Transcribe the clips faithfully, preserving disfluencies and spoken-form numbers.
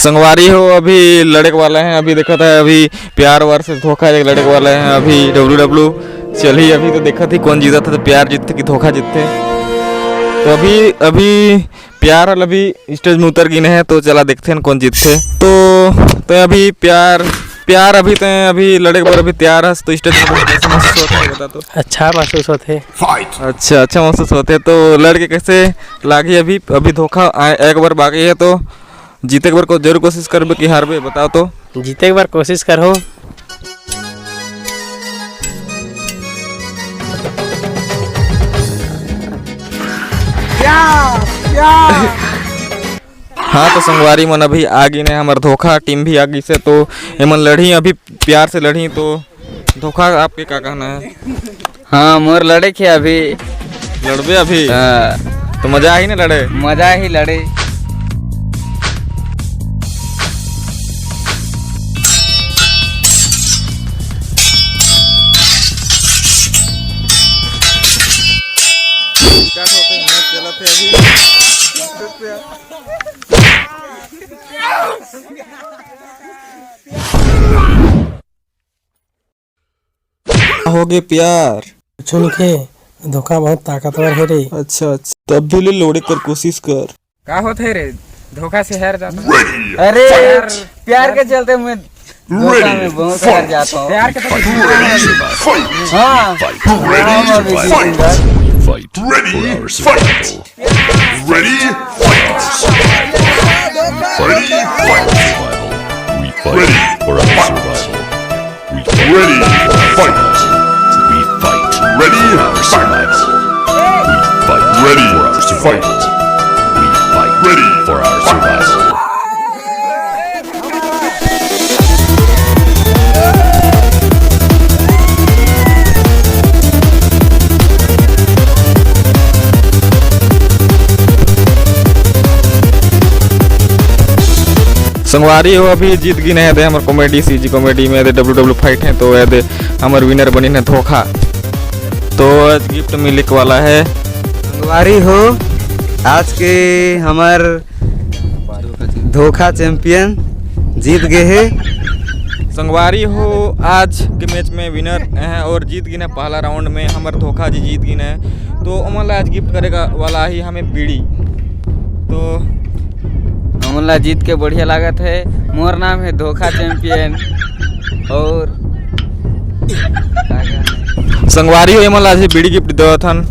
संगवारी हो, अभी लड़े के वाला है, अभी देखत है, अभी प्यार वर्सेस धोखा लड़े के वाला है। अभी डब्ल्यू डब्ल्यू चलही, अभी तो देखत ही कौन जीतत है, तो प्यार जीतथे कि धोखा जीतथे। तो अभी अभी प्यार वाला भी स्टेज में उतर गिने है, तो चला देखते हैं कौन जीतथे। तो तो अभी प्यार प्यार अभी तो अभी लड़े के बर अभी तैयार है, तो स्टेज में कैसे महसूस होता है बता तो। अच्छा महसूस होते। अच्छा, अच्छा महसूस होते। तो लड़के कैसे लागी अभी? अभी धोखा आए एक बार बाकी है, तो जीते के बर को जरूर कोशिश करबे कि हारबे, बताओ तो। जीते के बर कोशिश करहूँ। हाँ, तो संगवारी मन अभी आ गिने, हमर धोखा टीम भी आ गिसे, तो एमन लड़ही, अभी प्यार से लड़ही। तो धोखा, आपके का कहना है? हाँ, मोर लड़े के अभी। लड़बे अभी? हाँ। तो मजा आही ना लड़े? मजा ही लड़े। Start होते हैं, चलत है अभी। होगे प्यार। कुछ नइखे, धोखा बहुत ताकतवर है रे। अच्छा, अच्छा, तब भी ले लोड़े कर कोशिश कर। का होत है रे? धोखा से हार जाता। अरे, प्यार के चलते मैं धोखा में बहुत हार जाता हूँ। प्यार के तो हाँ। Ready, fight. Ready, fight. Ready, fight. Ready, fight. We fight for our survival. We fight. Ready, fight. We fight. Ready, for our survival. We fight. Ready, for our survival. We fight. Ready, for our survival. संगवारी हो, अभी जीत गिन है दे हमर comedy, CG comedy में दे डब्ल्यू डब्ल्यू फाइट है, तो ये दे हमर विनर बनिन है धोखा। तो आज गिफ्ट मिले के वाला है। संगवारी हो, आज के हमर धोखा चैंपियन जीत गए है। संगवारी हो, आज के मैच में विनर है और जीत गिन है पहला राउंड में हमर धोखा जी जीत गिन है। तो ओमन ला आज गिफ्ट करे का वाला ही हमें बीड़ी। तो हमन ला जीत के बढ़िया लागत है। मोर नाम है धोखा चैंपियन। और संगवारी हो, एमन ला आज बीड़ी गिफ्ट देवत हन।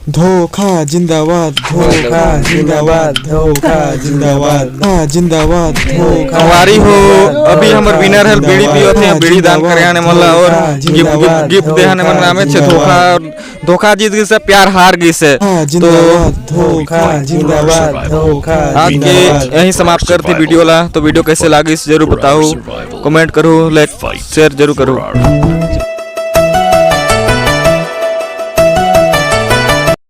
धोखा जिंदाबाद, धोखा जिंदाबाद, धोखा जिंदाबाद, धोखा जिंदाबाद, धोखा संगवारी हो, जिंदाबाद, अभी हमर धोखा विनर है, बीड़ी जिंदाबाद, पियोत है, बीड़ी दान करे आने वाला और धोखा गिफ्ट, गिफ्ट, जिंदाबाद, गिफ्ट दे आने वाला नाम है धोखा जिंदाबाद। धोखा जीत गिस, प्यार हार गिस। हाँ, तो जिंदाबाद, धोखा जिंदाबाद, धोखा आज के जिंदाबाद। यहीं समाप्त करती वीडियो ला। तो वीडियो कैसे लागिस जरूर बताओ, कमेंट करो, लाइक शेयर जरूर करो।